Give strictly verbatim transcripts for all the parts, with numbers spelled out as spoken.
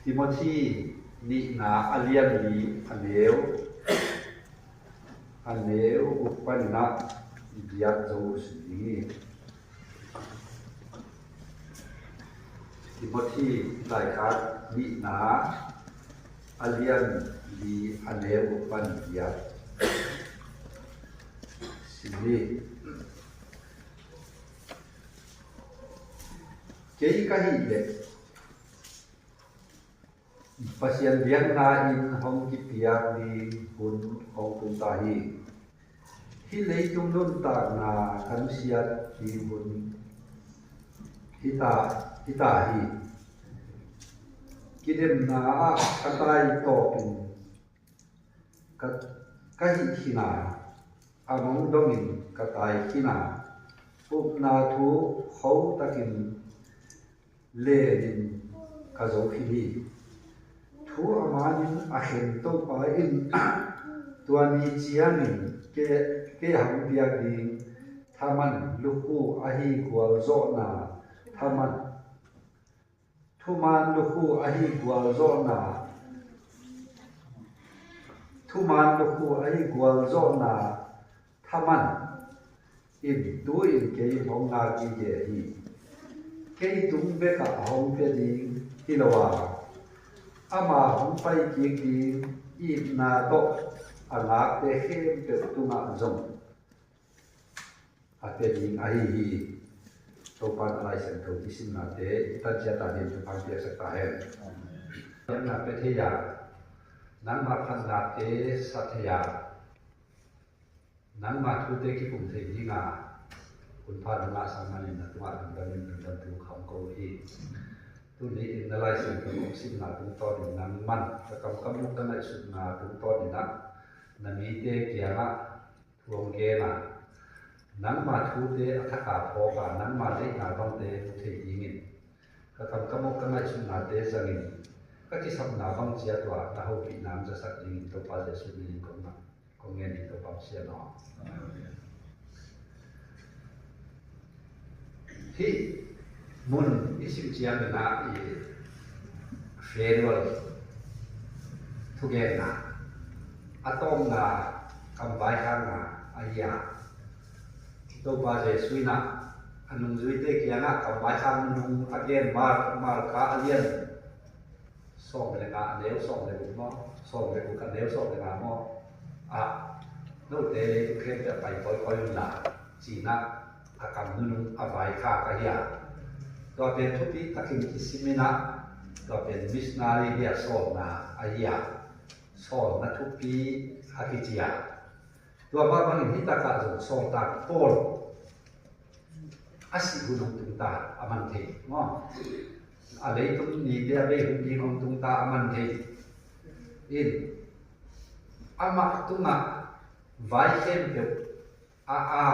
Timothy nihna a lian li a neu, a neu guk panin ah i biak zo uh sin ding hi. Timothy laikhak nihna a lian li a neu guk pan biak sin hi. Kei ka hih leh Pasian biakna in hong kipiak ding hun hong tung ta hi. Hih leitung nuntakna ka nusiat ding hun hi ta, hi ta hi. Kidemna ah ka tai tawpin ka, ka hih khin a, a mong dongin ka tai khin a, upna thu kho takin lenin ka zo khin hi. Thu a manin a khen Topa in tua ni ciangin kei, kei hong piak ding thaman lukhu ahi gualzawhna thaman, thuman lukhu ahi gualzawhna, thuman lukhu ahi gualzawhna thaman in tu-in kei hong ngak gige hi. Kei tung bekah hong pia ding hi lo a, ama hong pai kik ding itna tawh a ngakte khempeuh tungah zong a pia ding ahi hi. Topa'n a Lai Siangtho i simnate i tan ciat a ding thupha piaksak ta hen. Nangmah pia thei a, nangmah phatnate sa thei a, nangmah thute kikum thei dinga hun pha nang ngahsak manin na tungah lungdamin lungdam thu ka hong ko hi. Tuni in na Lai Siangtho kong simna tungtawnin nangman ka kam ka muk ka ngaihsutna tungtawnin ah na mite kiangah thu hong gen a, nangma thute a thak a phawk a, nangma deihna bangte mu thei dingin ka kam ka muk ka ngaihsutnate zangin ka kisapna bang ciat uh ah na hopihna hong zasak dingin Topa Jesuh minin kong, kong ngen hi, Topa Pasian aw. Hih mun i sim ciangin ah i farewell thugenna a tawpna kam vaikhakna ahi a, Topa Jesuh in ah a nungzuite kiangah kam vaikhak nung a gen, Mar-, Marka a lian sawm le nga a neu sawm le guk maw, sawm le guk a neu sawm le nga maw, ah, note leitung khempeuh pai kawikawi unla, ci-in ah a kam nunung a vaikhak ahi a. Tua pen thupi takin i sim in ah, tua pen missionary hi a, sawlna ahi a, sawlna thupi a kici a. Tua mah bangin hih takah zong sawltak Paul a sih hun hong tung ta a man thei maw? A leitung nite a bei hun ding hong tung ta a man thei. In, amah tungah vai khempeuh a, a,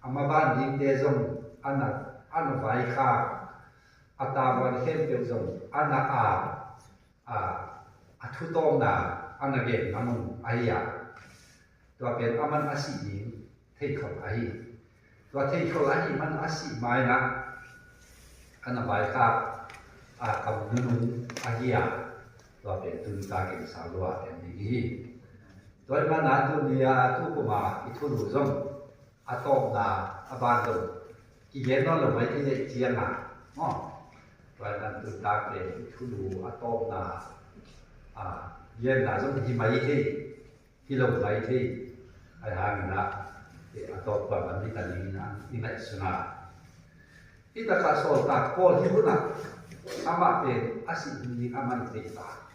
a maban dingte zong a na, a na vaikhak, a tavuan khempeuh zong a na a, a, a thutawpna a na genna mun ahi a. Tua pen aman a sih ding theikhol ahi. Tua theikhol ahih man a sih ma-in ah a na vaikhak a kam nunung ahi a. Tua pen tuni takin sau lua en ding hi. Tua ahih manin ah tuni a, tu kum a i thulu zong a tawpna a ban lo kigen nawn lo mai thei leh ciang a maw? Tua ahih manin tuni tak pen i thulu a tawpna a genna zong hi mai thei, hi lo mai thei. Ahih hangin ah a tawp bang a mit a ning in ah i ngaihsun a, hih takah sawltak Paul hih hun ah amah pen a sih hun ding a man thei ta.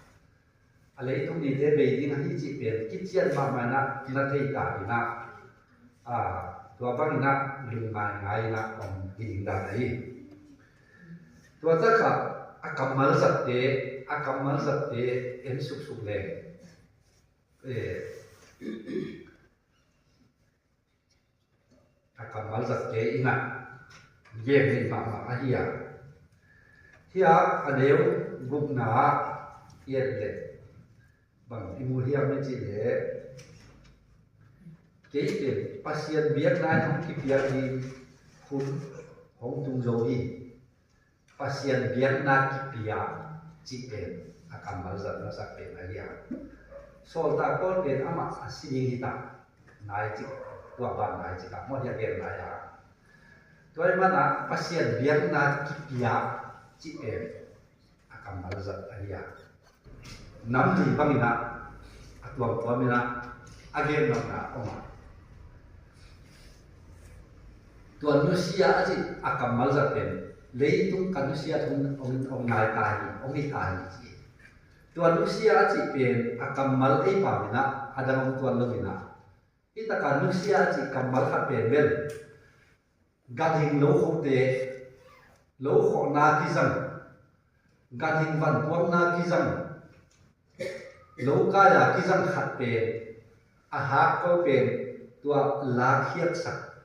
A leitung nite bei ding ahi cih pen kician mahmah in ah na thei ta in ah, a, tua bangin ah lungngaingai in ah om hi ding dan ahi. Tua takah a kammal zatte, a kammal zatte en suksuk leng, eh, a kammal zatte in ah gen nei mahmah ahi a. Hih a neu gukna ah i et leh bang i mu hiam i cih leh, kei pen Pasian biakna in hong kipiak ding hun hong tung zo hi. Pasian biakna kipia cih pen a kammal zatna sak pen ahi a. Sawltak Paul pen amah a si ding hi ta, nai cik, tua ban nai cik a maw, hi a gen nai a. Tua ih manah Pasian biakna kipia cih pen a kammal zat ahi a. Nam li banginah a tuamtuaminah a gen nopna om a. Tua nusia a cih a kammal zat pen leitung ka nusia thun om, om nai ta hi, om hi ta hi ci. Tua nusia a cih pen a kammal ei paminah a dang om tuan loinah, hi taka nusia a cih kammal khat pen bel ganhing lo khote, lo khawhna kizang, ganhing vanpuakna kizang, lo kaia kizang khat pen a hakkol pen tua lakhiatsak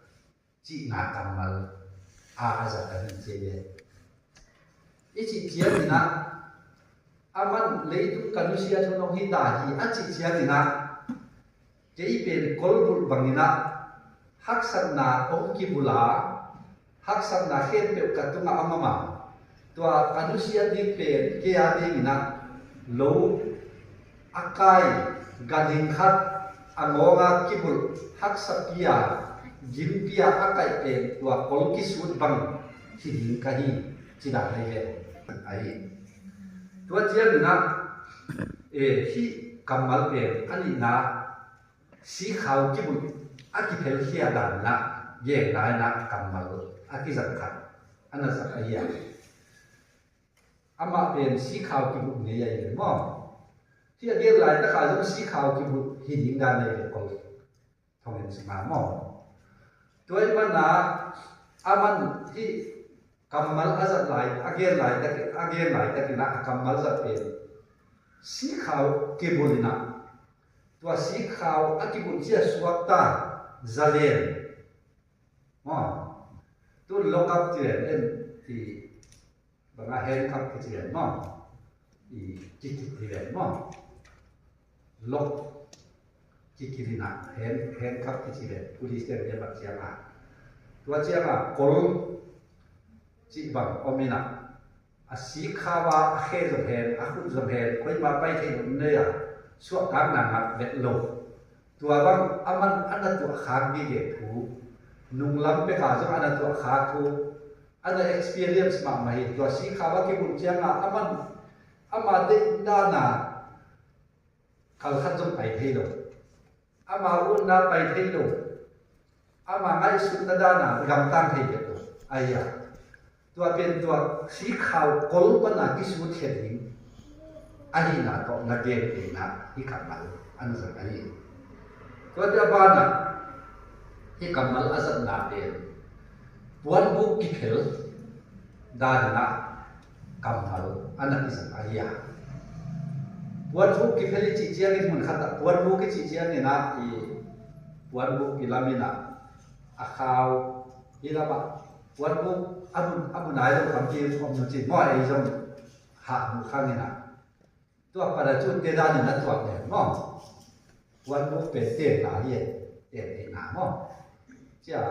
cihna kammal a a zat a hi ci ve. I cih cianginah a man leitung ka nusia thun om hi ta hi a cih cianginah kei pen kolbulh banginah haksatna om kibulh a, haksatna khempeuh ka tungah a mama. Tua ka nusia ding pen kei a dinginah lo a kai ganhing khat a ngawnga kibulh haksa pia, gim pia a kaih pen tua kol kisut bang hi ding ka hi ci dan ahi ve. Ahi. Tua cianginah e, hih kammal pen a nihna sikhau kibulh a kiphelkhia danna gen laina kammal a kizang khat a na zat ahi a. Amah pen sikhau kibulh ngei ahi ve maw? Hih a gen laitaka zong sikhau kibulh hi ding dan ahi ve, kol thongin sima maw? Tua ih mana a man hih kammal a zat lai, a gen laitakin, a gen laitakinah a kammal zat pen sikhau kibulh inah, tua sikhau a kibulh cia suakta zalen maw? Tun lokap ci len en ti banga handcuff kici len maw? I kikit hi len maw? Lok kikit inah hand, handcuff kici len police ten dia mat cianga, tua cianga kol cih bang om inah, a sikhau a a khe zong hen, a khut zong hen, koima pai thei lo nei a, suahtakna ngah vet lo. Tua bang a man a na tuah khak gige thu, nunglam peka zong a na tuah khak thu, a na experience mahmah hi. Tua sikhau a kibulh cianga a man ama deih dana kalkhat zong pai thei lo. Ama utna pai thei lo. Ama ngaihsutna dana gamtang thei vet lo. Ahi a, tua pen tua sikhau kol pana kisut khen ding ahihna tawh na gen tena hih kammal an zang ahi. Tua tia banah hih kammal a zatna pen puanbuk kiphel danah kammal a na kizang ahi a. Puanbuk kiphel i cih ciangin mun khatah puanbuk i cih ciangin ah i puanbuk i lamin ah a khau i lamah puanbuk a mun, a mun ai lo kampi om lo cin maw, ei zong hah mu khangin ah tua parachute danin a tuak nen maw? Puanbuk pen tenna hi e, tentheihna maw? Cia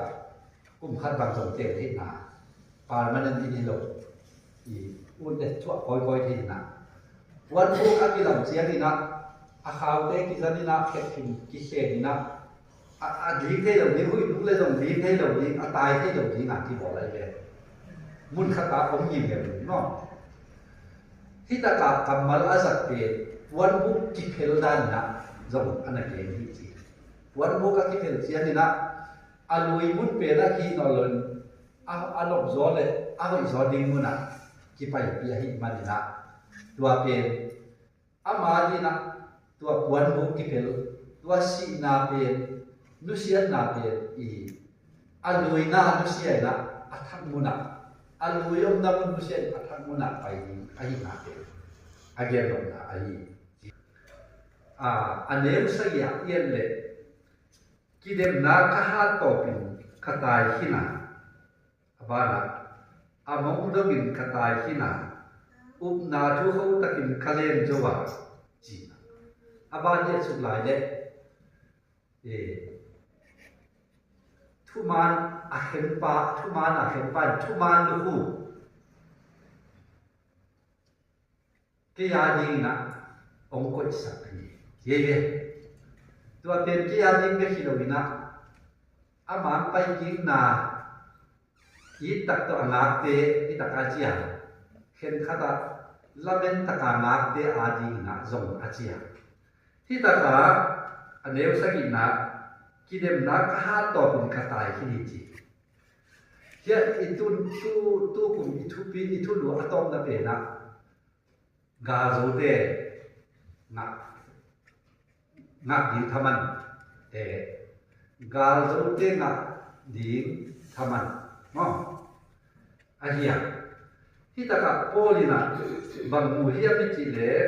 kum khat bang zong tentheihna, permanent in hi lo, i ut le tuah kawikawi theihna. Puanbuk a kilam ciangin ah a khaute kizanin ah khetkhim kikhenin ah a, a ding thei lo ding, huih tung le zong ding thei lo ding, a tai thei lo ding a kibawl ahi ve. Mun khatah om ngimngem ding maw? Hih takah kammal a zat pen puanbuk kiphel danin ah zong a na gen hi ci. Puanbuk a kiphel ciangin ah a lui mun pen a kihih nawn loin a, a nopzaw le a hoihzaw ding munah kipaipih ahih manin ah tua pen ama dinah tua puanbuk kiphel, tua sihna pen, nusiatna pen i a luina nusia inah a thak munah, a lui omna mun nusia in a thak munah pai ding ahihna pen a gen lawhna ahi. A, a neu sagih ah i et leh kidemna ka hat tawpin ka tai khin a, a banah a mong dongin ka tai khin a, upna thu hotakin ka len zo a, ci. A ban i et suk lai leh e, thuman a khenpa, thuman a khenpa in thuman lukhu kei a dingin ah hong koihsak hi. Kei ve. Tua pen kei a ding bek hi lo-in ah, a mangpai kikna it tak tawh a ngakte, it tak a ci a, khenkhat ah lamen tak a ngakte a dingin ah zong a ci a. Hi tak a, a neu sagihna, kidemna ka hat tawpin ka tai khin hi ci. Hiah i tun tu, tu kum i thupi, i thulu a tawpna pen ah, galzote ngak, ngak ding thaman te, galzote ngak ding thaman maw? Ahi a, hi tak ah Paul in ah bang mu hiam i cih leh,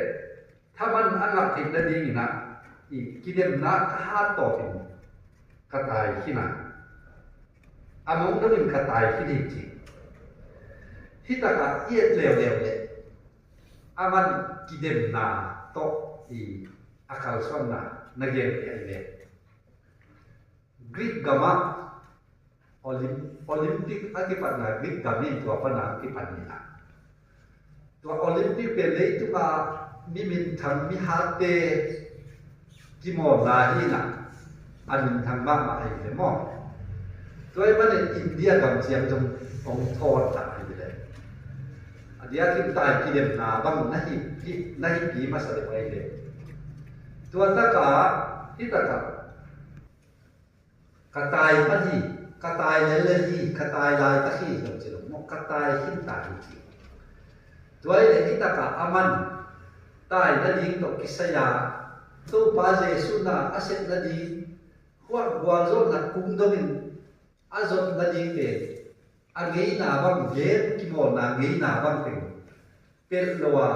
thaman a ngak theih nadingin ah, i kidemna ka hat tawpin ka tai khin a, a mong dongin ka tai khin hi ci. Hi tak ah i et leuleu leh, a man kidemna tawh i a kalsuanna na gen hi a hi ve. Greek gam ah Olymp-, Olympic a kipatna Greek gam in tua pan a kipan hi a. Tua Olympic pen leitung a mi minthang mi hatte kimawlna hi a, a minthang mahmah ahi ve maw? Tua ahih manin India gam ciang zong hong thawn ta ahi ve. A diakin tai kidemna bang na hi, hi, na hi pi masa deuh ahi ve. Tua tak a, hi tak a, ka tai pan hi, ka tai lellel hi, ka tai laitak hi, zong ci lo maw, ka tai khin ta hi ci. Tua ahih leh hi tak a, a man tai nading tawh kisai a, Topa Jesuh na a sep nading, huah gualzawhna kung dongin a zot nading pen, a ngeina bang, gen kimawlna ngeina bang pen pelh lo a,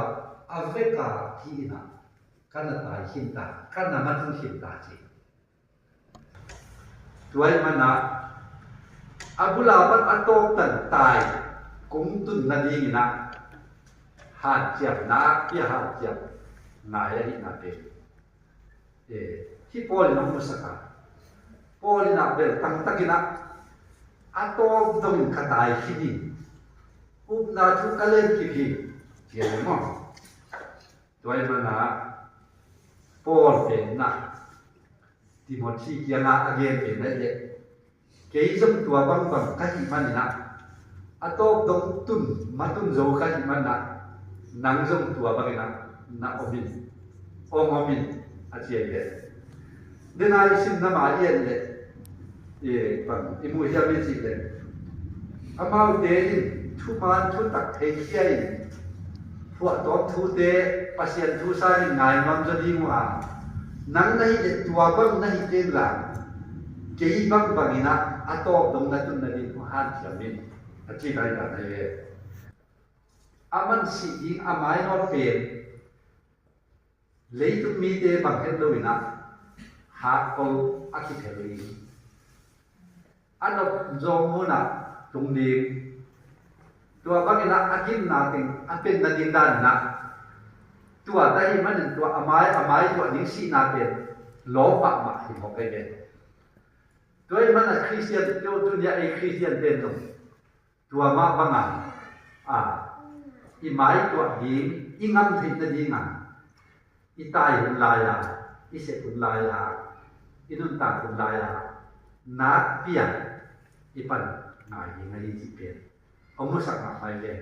a vek a hi in ah, ka na tai khin ta, ka na man khin ta ci. Tua ahih man ah, a bul a pan a tawptan tai kung tun nadingin ah, hanciamna, pia hanciam ngai ahihna pen, eh, hih Paul in hong musak a. Paul in ah bel tangtakin ah, a tawp dongin ka tai khin hi, upna thu ka len kip hi, ci a hi maw? Tua ahih man ah, Paul pen ah, Timothy kiangah a gen pen ah leh, kei zong tua bangbang ka hih manin ah, a tawp dong tun, ma tun zo ka hih manin ah, nang zong tua bangin ah na om in, hong om in, a ci a hi ve. Dena i simna mah i en leh, i, bang i muh hiam i cih leh, amaute in thuman thutak theikhia in, phuahtawm thute, Pasian thu sangin ngai nuam zaw ding uh a, nang na hih leh tua bang na hi kei inla, kei bangbangin ah a tawp dong na tun nading uh hanciam in, a ci nai dan ahi ve. A man sih ding a mainawt pen, leitung mite bang het loin ah, hakkol a kiphel hi. A nop zawng munah tung ding. Tua bangin ah a gimna teng a pen nading danin ah, tua ta ahih manin tua a mai, a mai tuah ding sihna pen lawp mahmah hi mawk ahi ve. Tua ahih manin ah Khristian, tua tuni-a ei Khristian pen zong tua mah banga, a, i mai tuah ding, i ngam theih nadinga, i tai hun lai-a, i sep hun lai-a, i nuntak hun lai-a, nakpi-a i pan ngai ding ahi cih pen hong musak mahmah hi ve.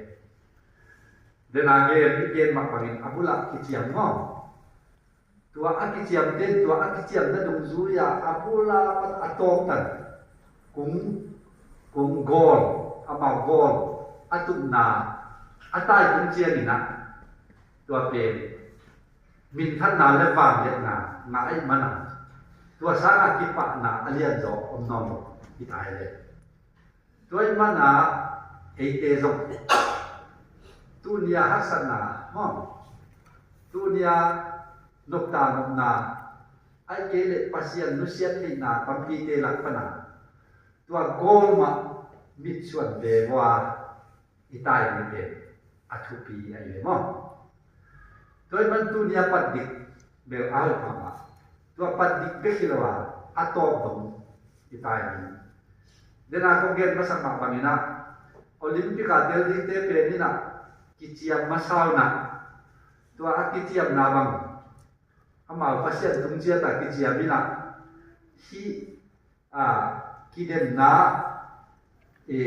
Dena gen, i gen mah bangin a bulah kiciam maw? Tua a kiciamte in tua a kiciamna dungzui-a a bula pan a tawptan kung, kung gawl, amau gawl a tupna a tai kung ciangin ah, tua pen minthanna le vangliatna ngah ahih manin ah, tua sanga kipahna a lianzaw om nawn lo hi ta hi ve. Tua ahih manin ah eite zong tuni-a haksatna, maw, tuni-a nopta nopna, ahih kei leh Pasian nusiat theihna tampite lak pana tua gawl mah mitsuan veve-a i tai ding pen a thupi ahi ve maw? Tua ahih manin tuni-a patdik bel a hoih mahmah. Tua patdik bek hi lo a, a tawp dong i tai ding. Dena kong gen masak mah bangin ah, Olympic a tel dingte pen in ah kiciam masa un ah, Tua a kiciamna bang, amau Pasian tung ciat a kiciam in ah, hih a kidemna, e,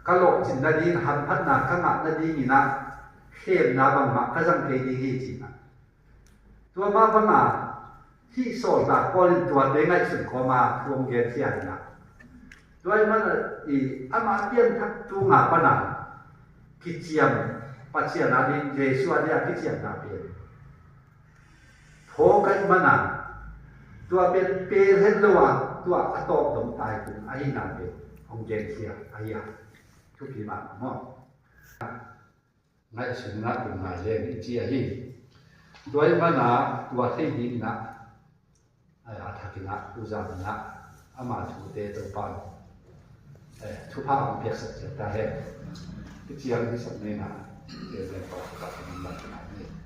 ka lawhcin nading, hamphatna ka ngah nadingin ah, khemna bangmah ka zang kei ding hi, ci-in ah. Tua mah bangah hih sawltak Paul in tuate ngaihsun kawma thu hong genkhia in ah. Tua ahih manin ah, i, ama pianthak tunga pana kiciam, Pasian a ding, Jesu a ding a kiciamna pen phawk ahih manin ah, tua pen pel het lo a, tua a tawp dong tai kung ahihna pen hong genkhia ahi a, thupi mahmah maw. Ngaihsun in ah tung ngai leng i ci ahi. Tua ahih manin ah tua thei dingin ah, ai, a thakin ah, tuzan in ah, ama thute Topa in, eh, thupha hong piaksak ciat ta hen. I ciang hi sak ning ah, ken ken pa thupha hong piaksak ning.